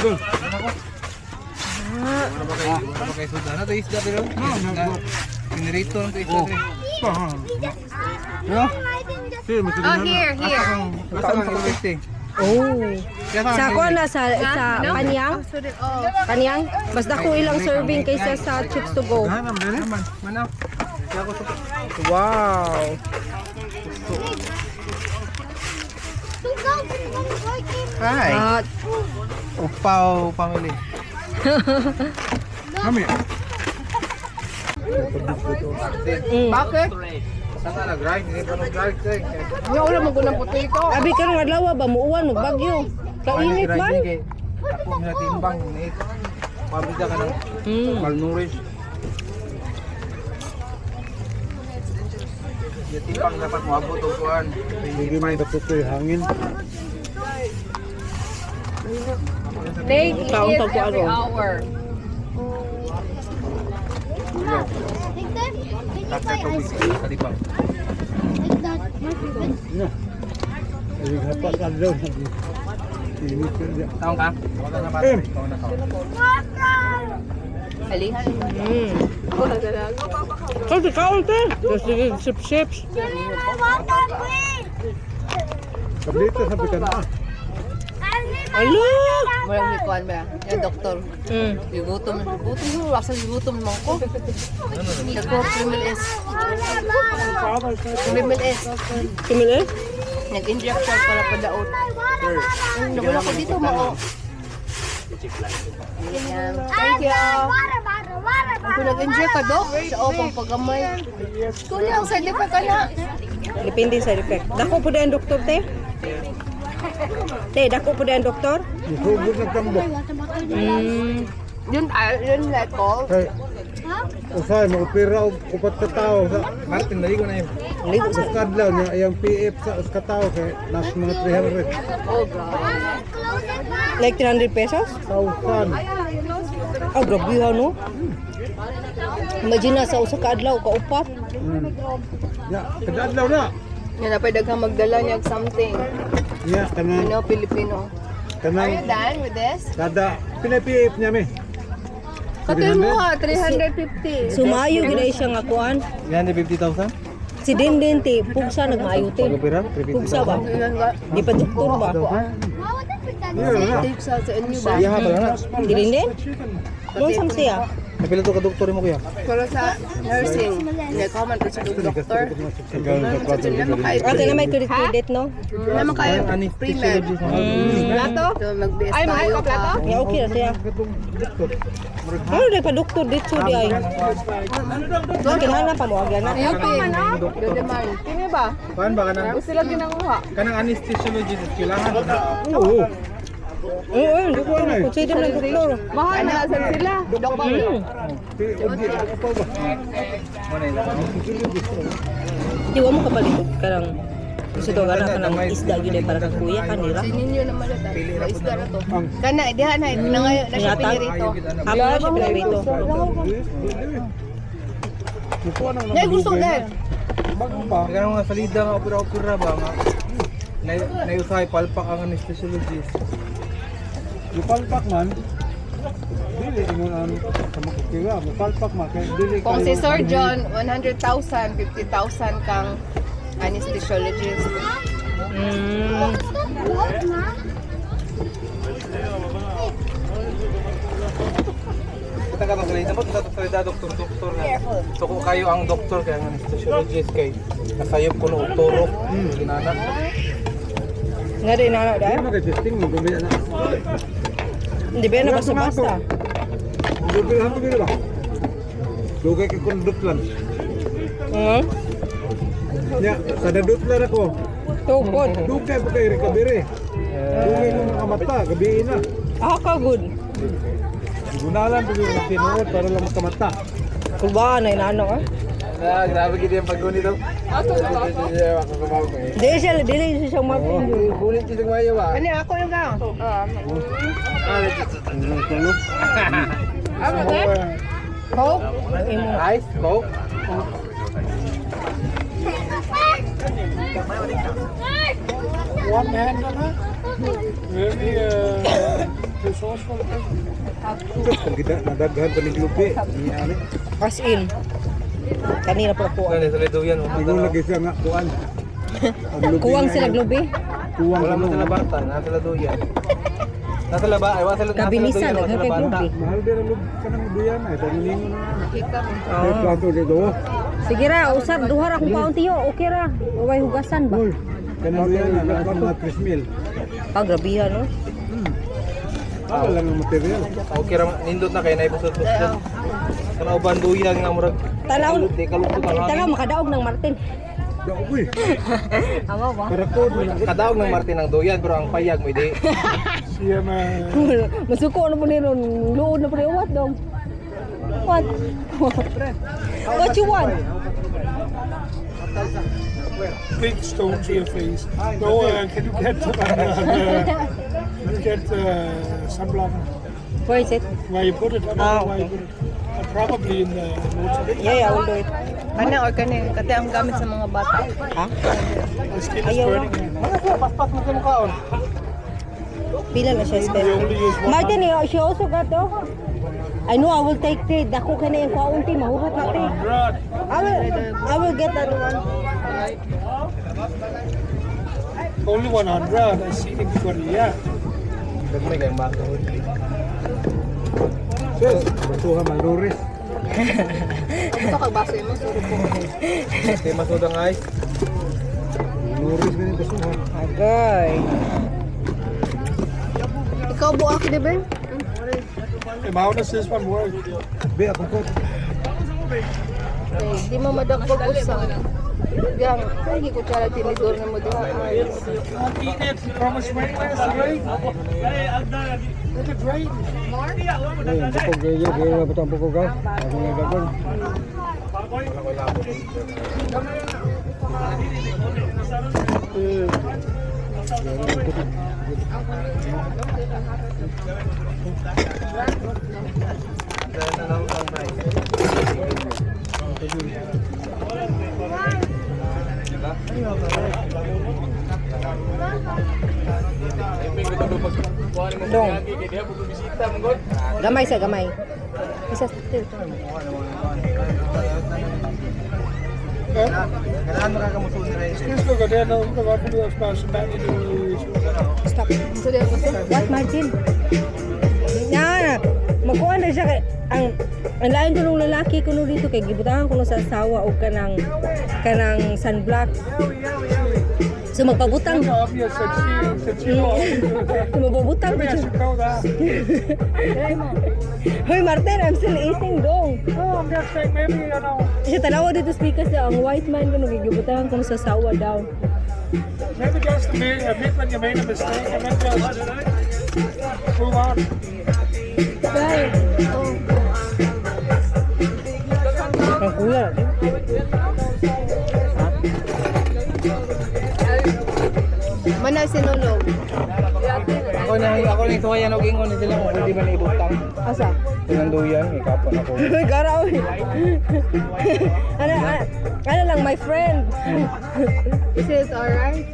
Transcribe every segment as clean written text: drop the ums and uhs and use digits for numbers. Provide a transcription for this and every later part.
Ano ba kay suda? Ano to isda pero? Pinirito lang to isda. Oh, here, here. Asa ang kuwete? Oh. Sa ako na sa panyang. Panyang. Mas dako ilang serving kaysa sa Chips to Go. Man, manaw. Wow. Hi. Ah, Upaw family. Kami. Bakit? Sana nag-rice, hindi pa nag-rice eh. Nga wala mo gunang potato. Abi karon adlaw ba muuwan magbagyo. Kainit man. Ako na timbang ni. Pabida ka ng malnourished. Yung timbang dapat moabot og kuan. Hindi man dapat ko hangin. They Kaon eat tag ko every aron. hour. Kalibang. Na. Ay hapas adlaw. Init ka diya. Taong ka? Wala na pa. Eh. Ikaw na ka. Ali. Kasi kaon te. Kasi sip sips. Tableta sa bikan ah. Alo. Walang ni kuan ba? Yung doktor. Gigutom, gutom mo, wasa gutom man ko. Nagko Primil S. Primil S. Kimil eh? Nag-inject siya para padaot. Wala ko dito mo. Thank you. Kung nag-inject ka, dok, sa opong paggamay. Kunya ang side effect ka na. Depende sa effect. Dako po ang doktor te. Te, dako po ang doktor. Isugod ng tambok. Yun, ah, yun like ko. Kay usay maopera og upat ka tawo sa Martin, dali ko na yun. Ligo sa sa kadlaw niya iyang PF sa usa ka tawo kay nas mga 300 Oh, God. like 300 pesos. thousand. Ah, grabe ha, no? Imagine na sa usa ka adlaw ka upat. Ya, kada adlaw na. Yan na, pwede kang magdala niya og something. Ya, You kanang know, Filipino. Are you kanang done with this? kada pila PF niya mi. Katuloy mo ha, 350. Sumayo gid ay siya nga kuan. 350,000? Si Dindin te, pugsa nagmaayo te. Pag-opera? Pugsa ba? Yun ba? Di pa doktor ba? Yeah, Take sa inyo ba? Iya ha pala na. Si Dindin? Doon sam siya. Napila to ka doktor mo kuya? Pero sa nursing, nag-comment ko sa doktor. Ate na may credit credit no? Naman kayo, pre-med. Plato? So, mag-BS tayo ka. Ya okay ra siya. Ano dai pa doktor dito di ay? Kinahanglan pa mo agyan na. UP. Dodeman. Kini ba? Kuan ba kanang Sila ginanguha. kanang anesthesiologist kailangan ba? Oo. Oo, doktor. Consider ng doktor. Mahal na sa sila. Doktor. Ti ogi pa ba? Mo na ilan. Di wa mo kapalit og karang gusto to gana ka ng isda gyud ay para kang kuya kanira. Sa ninyo naman ito. Isda na to. Kana, diha na. Nangayo na siya Ingatan. pinirito. Hapon na siya pinarito. Mukuha nang Nay, gusto dahil. Bago pa. Kanang mga salida nga opera-opera ba nga. Nay nayusay palpak ang anesthesiologist. Mupalpak man. Dili ingon ang sa makukira, mupalpak man kay dili Kung si kayo- surgeon, 100,000, 50,000 kang anesthesiologist. Kita ka salida mo sa salida doktor doktor nga. So kung kayo ang doktor kay ang anesthesiologist kay nasayop ko no og turok. Ginana. Nga din na Dili dai. man kay testing mo gumaya na. Hindi ba na basta-basta? Dugay ko dili ba? Dugay kay kun dutlan. Ya, kada dutlan ako. Tugod. Dugay pa kay recovery. Dugay ko mga mata, gabi na. Ah, ka good. Gunalan pa yung tinuod para lang makamata. Kulba na inaano ka. Ah, grabe gid yung paggunit to. Dili siya dili siya Martin. Gunit siya mayo ba? Ano, ako yung gang. Ano ba? Coke? Ice coke. One hand na na. Very Resourceful. Ang nadaghan pa ni lubi. Niya ani. As in. Kanina po ako. Ano sa duyan mo. Ingon lagi siya nga kuan. Ang lubi Kuwang nga sila yun. lubi. Kuwang Wala man ano. sila bata, na sila duyan. Nasa laba, ay wala sila nasa Kabilisan, duyan, wala daghan sila kay bata. lubi. Mahal din ang lubi kanang duyan ay tanginingon na. Ay plato dito. Sige ra, usab duha ra akong paon tiyo. Okay ra. Way hugasan ba? Uy, kanang duyan na lahat mga 3 mil. Ah, grabihan no. Ah, lang ang material. Okay ra nindot na kay na ibusod-busod. Kana uban duyan nga murag Tanaw, di kalungkot ang tanaw makadaog ng Martin. Daog uy. Awa ba? Karakod na. Kadaog ng Martin ang duyan pero ang payag mo di. Siya ma. Masuko na po ni ron. Luod na po ni what dong. What? What you want? Big stone to your face. No, can you get can you get sunblock? Where is it? Where you put it? I don't Ah, know where you okay. put it. Probably in the motor. Yeah, I will do it. Kana or kani kate ang gamit sa mga bata. Ha? The skin is Ayaw. burning. Mga sila paspas mo sa mukhaon. Pila na siya spend. We only use one. Martin, she also got oh. I know I will take it. Dako ka na yung kaunti. Mahurot na te. I will get that one. Only 100. I see in Korea. Gagmay kay bata. Sis, batuha maluris. Ito kag baso mo suro po. Kay masudang ay. Luris ganyan batuha. Agay. Ikaw buak di ba? How does this one work? Be ako ko. Eh, di mo madagpag usa. Yang, hindi ko tsara tinidor na mo diha. Ay, Can't eat it from a swing. Where's the drain? Look at drain. Ay, bukog gayo, gayo batang bukog ka. Ako nga gagawin. Dong. Gamay sa gamay. Isa Kailangan makakamusul sila. Skal slukker dernede, hun kan godt finde ud af at spørge sin mand i Stop. What, Martin? Na, magkuha na siya kay ang lain ko nung lalaki kuno dito kay gibutangan kuno sa asawa og kanang sunblock. So magpabutang. Op i at sætte 10 år. Magpabutang ko Maybe I siya. should go there. Hoy Martin, I'm still eating dong. Oh, I'm just saying, maybe, you know, Siya tanawa dito speakers daw ang white man kuno gibutangan kuno sa asawa daw. Maybe just admit when you made a mistake and then just move on. Ang kuya. Mana sinulog. Ako na ituwayan og ingon ni sila kung pwede ba na ibutang. Asa? Sinang duyan, ikapon ako. Uy, gara oy. Ano lang my friend. Is it alright?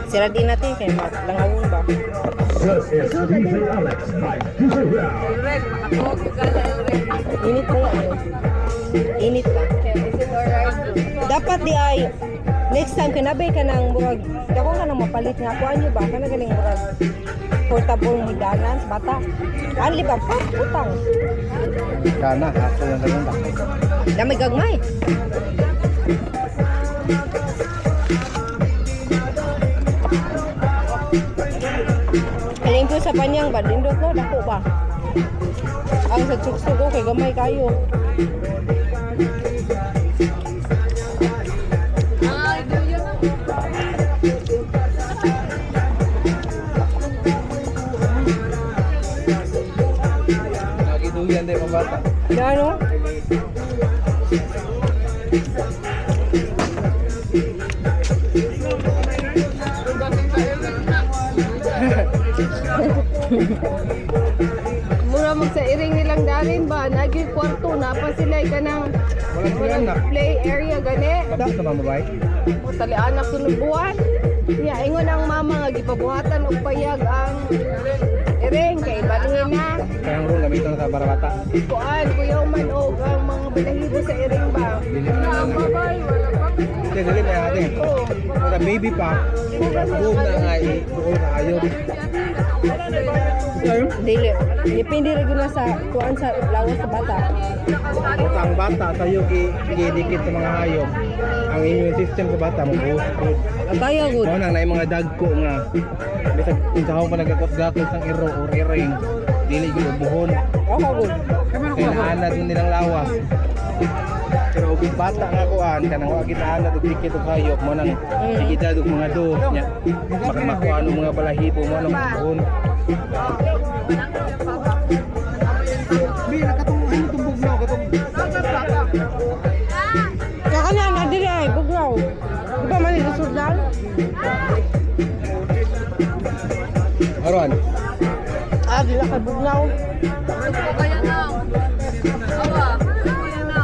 Sira din natin kay langawon ba? Init ko nga eh. Init pa. Is it alright? Dapat di ay next time kanabay ka ng murag dako ka nang mapalit nga kuan nyo ba kana galing murag portable mo hidanan sa bata. Anli ba pa utang. Kana, ako lang ganun ba. Damay gagmay. Alin ko sa panyang ba dindot no dako ba. Ang sa tsuksug kay gamay kayo. Lagi duyan day pambata. Ano? Mura mag sa iring nilang darin ba? Nagi kwarto na pa sila kanang Walang duyan na. play area gani. Tapos naman babae. O tali anak sunod buwan. Yeah, ingon ang mama nga gipabuhatan og payag ang iring kay balhin na. Kaya ang rong gamiton sa barabata. Kuan, kuyaw man og ang mga balahibo sa iring ba. Kaya dali na natin. Para baby pa, boom na nga duol na ayop. Dili. Depende ra gyud na sa kuan sa lawas sa bata. Basta ang bata sayo gidikit sa mga hayop. Ang immune system sa bata mo boost good. Kaya gud. Mao nang naay mga dagko nga bisag unsa pa nagakot-gakot sang iro or iring, dili gyud ubuhon. Ako gud. Kay naanad yung nilang lawas. Pero og bata nga kuan kanang wa gitaanad og dikit og hayop mo nang digitad og mga do nya. Baka makuan og mga balahibo mo nang ubuhon. Bi, nakatong ano itong bugnaw katong Kaya na na dili ay bugnaw. Di ba man isudan? Aron. Ah, dili ka bugnaw. Kaya na. Awa. Kaya na.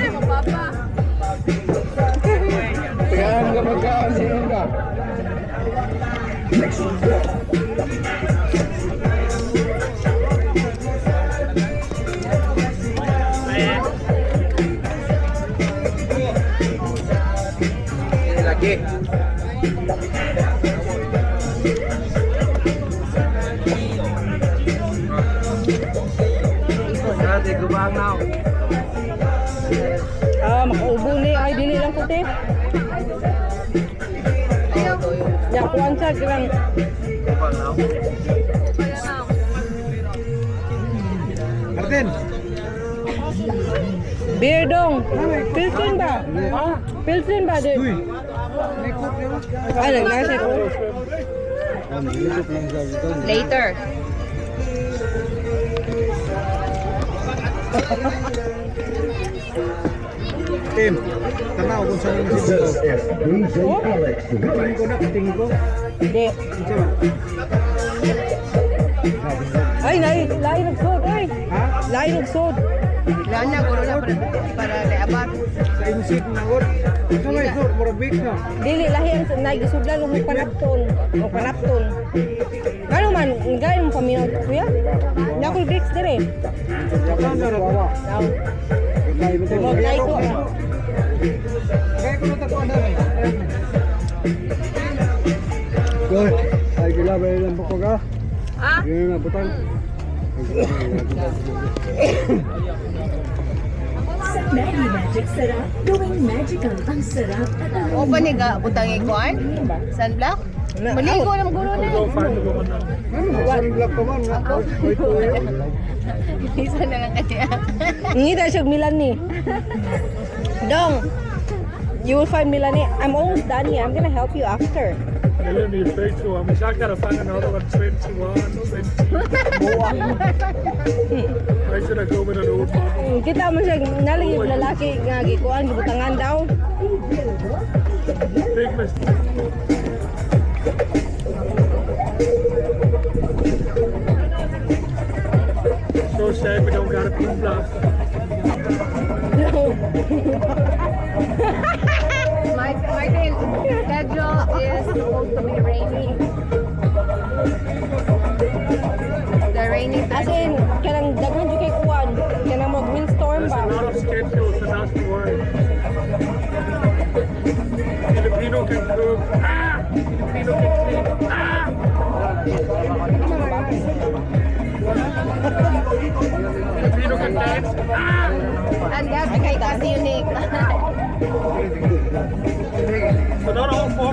Ay, mo papa. Tagaan ka magkaon sino ka? Ini lagi. Grabe, gubang na. Ah, makaubo ni ay dili lang puti. Ya kuan sa kanang Gubang na. Martin. Beer dong. Pilsen ba? Pilsen ba di? Uy. Ay, nagnasa ko. Later. Tim, tanaw kung saan yung si Oh? Tingin ko na, tingin ko. Di. Unsa ba? Ay, lain, lain nagsod, ay. Ha? Lain nagsod. Lana, guro na para leabat. Sa insik na gud. Unsa may sur, mura big na. Dili lahi ang nay gisudlan og panapton, og panapton. Ano man, gay mo paminaw kuya? Na ko Vicks dire. Japan na ra. Nay ko. Kaya ko na takuan na. Goy, ay gila ba ilang buko ka? Ah? Yun na butang. Sa Maggi Magic Sarap, gawing magical ang sarap at ang O pa ni ga butang ikuan? Sunblock? Maligo ng guro na. Go find the woman now. Sunblock pa man nga. Oy, tuyo. Isa na lang kanya. Ngita siya og Milani. Dong, you will find Milani. I'm almost done here. I'm gonna help you after. Melanie 31. Hvis jeg kan find another one, 21, 20. I should I go with an old model? Kita mo siya nalagi yung lalaki nga gikuan gibutangan daw. Big mistake. So sad we don't got a pool blast. Martin, schedule is supposed to be rainy. The rainy As in, kanang daghan jud kay kuan, kanang mag windstorm There's ba. a lot of schedules and that's the worry. Filipino can cook. Ah! Filipino can clean. Ah! Filipino can dance. Ah! And that's kay kasi unique. So not all four.